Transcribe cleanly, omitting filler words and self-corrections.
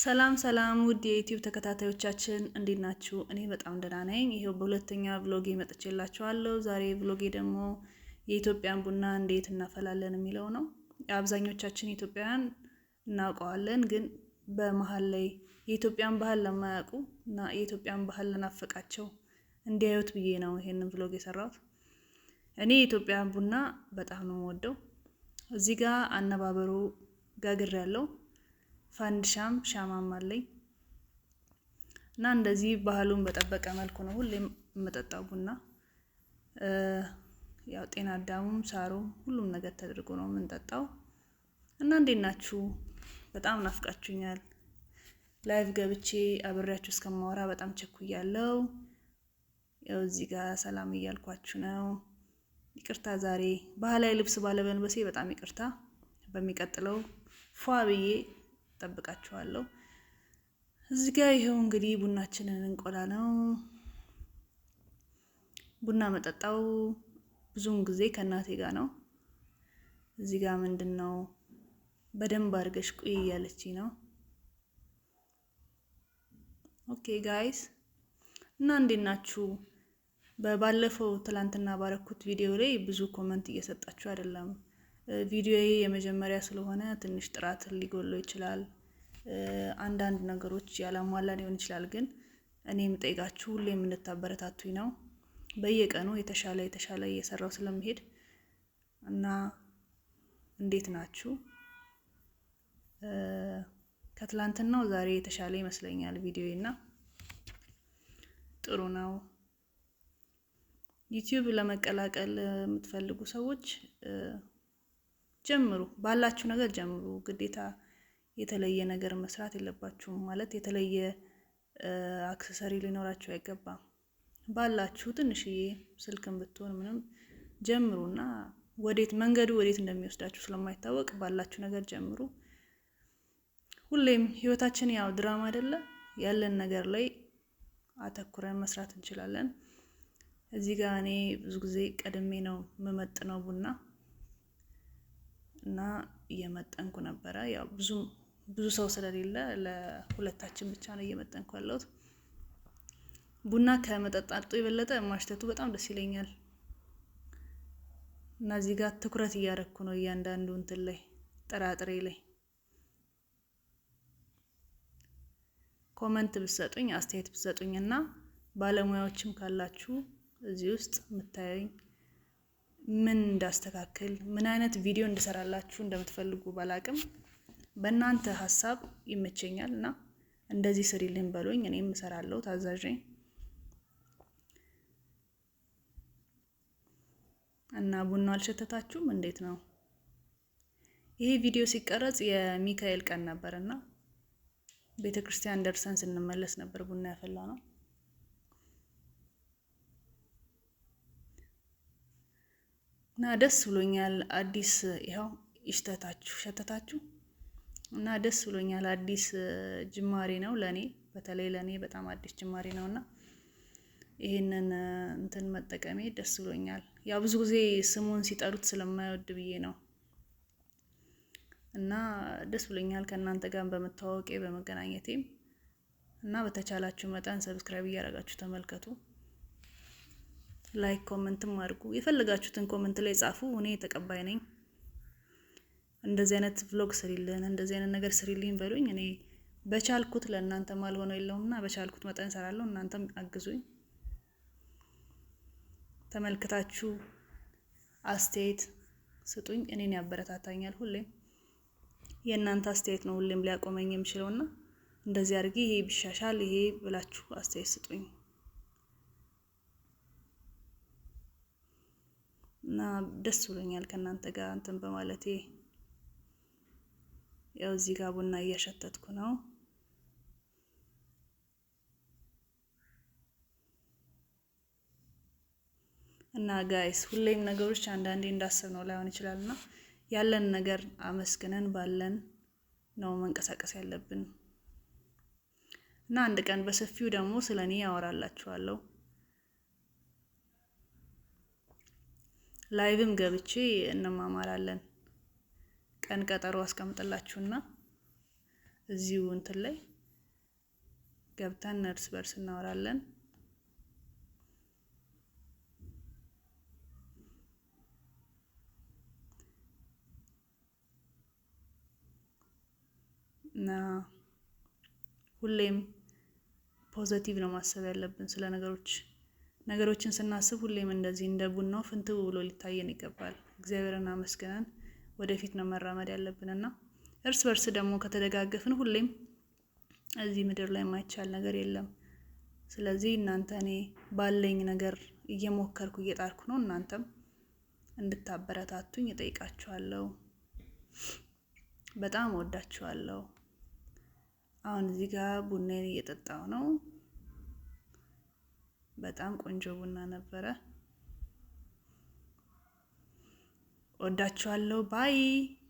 ሰላም ሰላም ውድ የዩቲዩብ ተከታታዮቻችን እንዴት ናችሁ? እኔ በጣም ደህና ነኝ። ይሄው በሁለተኛ vlog ኤ መጥቼላችኋለሁ። ዛሬ vlog ኤ ደግሞ የኢትዮጵያን ቡና እንዴት እናፈላለን የሚለው ነው። አብዛኞቻችን ኢትዮጵያውያን እናውቀዋለን፣ ግን በመሀል ላይ የኢትዮጵያን ባህል ለማያውቁ እና የኢትዮጵያን ባህል ለናፈቃቸው እንዲያዩት ብዬ ነው ይሄንን vlog የሰራሁት። እኔ የኢትዮጵያን ቡና በጣም ነው የምወደው። እዚህ ጋር አነባበሩ ጋግር ያለው ፋንድሻም ሻማም አለኝ እና እንደዚህ ባህሉን በጠበቀ መልኩ ነው ሁሌም የምጠጣው ቡና። ያው ጤና አዳሙም ሳሩም ሁሉም ነገር ተደርጎ ነው የምንጠጣው። እና እንዴት ናችሁ? በጣም ናፍቃችሁኛል። Live ገብቼ አብሬያችሁ እስከማወራ በጣም ቸኩያለሁ። ያው እዚህ ጋር ሰላም እያልኳችሁ ነው። ይቅርታ ዛሬ ባህላዊ ልብስ ባለመልበሴ በጣም ይቅርታ። በሚቀጥለው ፏ ብዬ ጠብቃችኋለሁ። እዚህ ጋር ይኸው እንግዲህ ቡናችንን እንቆላ ነው። ቡና መጠጣው ብዙውን ጊዜ ከእናቴ ጋር ነው። እዚህ ጋር ምንድን ነው በደንብ አድርገሽ ቁይ እያለችኝ ነው። Okay guys፣ እና እንዴት ናችሁ? በባለፈው ትላንትና ባረኩት ቪዲዮ ላይ ብዙ comment እየሰጣችሁ አይደለም። ቪዲዮ የመጀመሪያ ስለሆነ ትንሽ ጥራት ሊጎለው ይችላል። አንዳንድ ነገሮች ያላሟላ ሊሆን ይችላል። ግን እኔ የምጠይቃችሁ ሁሌም እንድታበረታቱኝ ነው። በየቀኑ የተሻለ የተሻለ እየሰራው ስለምሄድ እና እንዴት ናችሁ? ከትላንትናው ዛሬ የተሻለ ይመስለኛል ቪዲዮ እና ጥሩ ነው። ዩቲዩብ ለመቀላቀል የምትፈልጉ ሰዎች ጀምሩ፣ ባላችሁ ነገር ጀምሩ። ግዴታ የተለየ ነገር መስራት የለባችሁም። ማለት የተለየ accessory ሊኖራችሁ አይገባም። ባላችሁ ትንሽዬ ስልክን ብትሆን ምንም ጀምሩና ወዴት መንገዱ ወዴት እንደሚወስዳችሁ ስለማይታወቅ ባላችሁ ነገር ጀምሩ። ሁሌም ህይወታችን ያው ድራማ አይደለ? ያለን ነገር ላይ አተኩረን መስራት እንችላለን። እዚህ ጋር እኔ ብዙ ጊዜ ቀድሜ ነው የምመጥነው ቡና እና እየመጠንኩ ነበረ። ያው ብዙ ሰው ስለሌለ ለሁለታችን ብቻ ነው እየመጠንኩ ያለሁት። ቡና ከመጠጣቱ የበለጠ ማሽተቱ በጣም ደስ ይለኛል። እና እዚህ ጋር ትኩረት እያደረኩ ነው እያንዳንዱ እንትን ላይ ጥራጥሬ ላይ። Comment ብትሰጡኝ፣ አስተያየት ብትሰጡኝ እና ባለሙያዎችም ካላችሁ እዚህ ውስጥ የምታዩኝ ምን እንዳስተካክል፣ ምን አይነት ቪዲዮ እንድሰራላችሁ እንደምትፈልጉ ባላቅም በእናንተ ሀሳብ ይመቸኛል እና እንደዚህ ስሪልኝ በሉኝ፣ እኔም እሰራለሁ፣ ታዛዥ ነኝ። እና ቡና አልሸተታችሁም? እንዴት ነው? ይሄ ቪዲዮ ሲቀረጽ የሚካኤል ቀን ነበር እና ቤተ ክርስቲያን ደርሰን ስንመለስ ነበር ቡና ያፈላ ነው። እና ደስ ብሎኛል። አዲስ ይኸው ይሽተታችሁ ሸተታችሁ እና ደስ ብሎኛል። አዲስ ጅማሬ ነው ለኔ፣ በተለይ ለኔ በጣም አዲስ ጅማሬ ነው እና ይሄንን እንትን መጠቀሜ ደስ ብሎኛል። ያው ብዙ ጊዜ ስሙን ሲጠሩት ስለማይወድ ብዬ ነው እና ደስ ብሎኛል ከእናንተ ጋር በመተዋወቄ በመገናኘቴም። እና በተቻላችሁ መጠን subscribe እያደረጋችሁ ተመልከቱ። Like comment ም አድርጉ። የፈለጋችሁትን comment ላይ ጻፉ። እኔ ተቀባይ ነኝ። እንደዚህ አይነት vlog ስሪልን፣ እንደዚህ አይነት ነገር ስሪልኝ በሉኝ። እኔ በቻልኩት ለእናንተ ማልሆነው የለውምና በቻልኩት መጠን እሰራለሁ። እናንተም አግዙኝ። ተመልክታችሁ አስተያየት ስጡኝ። እኔን ያበረታታኛል። ሁሌም የእናንተ አስተያየት ነው ሁሌም ሊያቆመኝ የሚችለውና እንደዚህ አድርጊ፣ ይሄ ቢሻሻል፣ ይሄ ብላችሁ አስተያየት ስጡኝ። እና ደስ ብሎኛል ከእናንተ ጋር እንትን በማለቴ። ያው እዚህ ጋር ቡና እያሸተትኩ ነው። እና guys ሁሌም ነገሮች አንዳንዴ እንዳሰብነው ላይሆን ይችላል እና ያለን ነገር አመስግነን ባለን ነው መንቀሳቀስ ያለብን። እና አንድ ቀን በሰፊው ደግሞ ስለ እኔ ያወራላችኋለሁ። Live ም ገብቼ እንማማራለን። ቀን ቀጠሮ አስቀምጥላችሁና እዚሁ እንትን ላይ ገብተን እርስ በርስ እናወራለን። እና ሁሌም positive ነው ማሰብ ያለብን ስለ ነገሮች። ነገሮችን ስናስብ ሁሌም እንደዚህ እንደ ቡናው ፍንትው ብሎ ሊታየን ይገባል። እግዚአብሔርን አመስግነን ወደፊት ነው መራመድ ያለብን እና እርስ በርስ ደግሞ ከተደጋገፍን ሁሌም እዚህ ምድር ላይ የማይቻል ነገር የለም። ስለዚህ እናንተ እኔ ባለኝ ነገር እየሞከርኩ እየጣርኩ ነው። እናንተም እንድታበረታቱኝ እጠይቃችኋለሁ። በጣም እወዳችኋለሁ። አሁን እዚህ ጋር ቡናዬን እየጠጣሁ ነው። በጣም ቆንጆ ቡና ነበረ። እወዳችኋለሁ። Bye።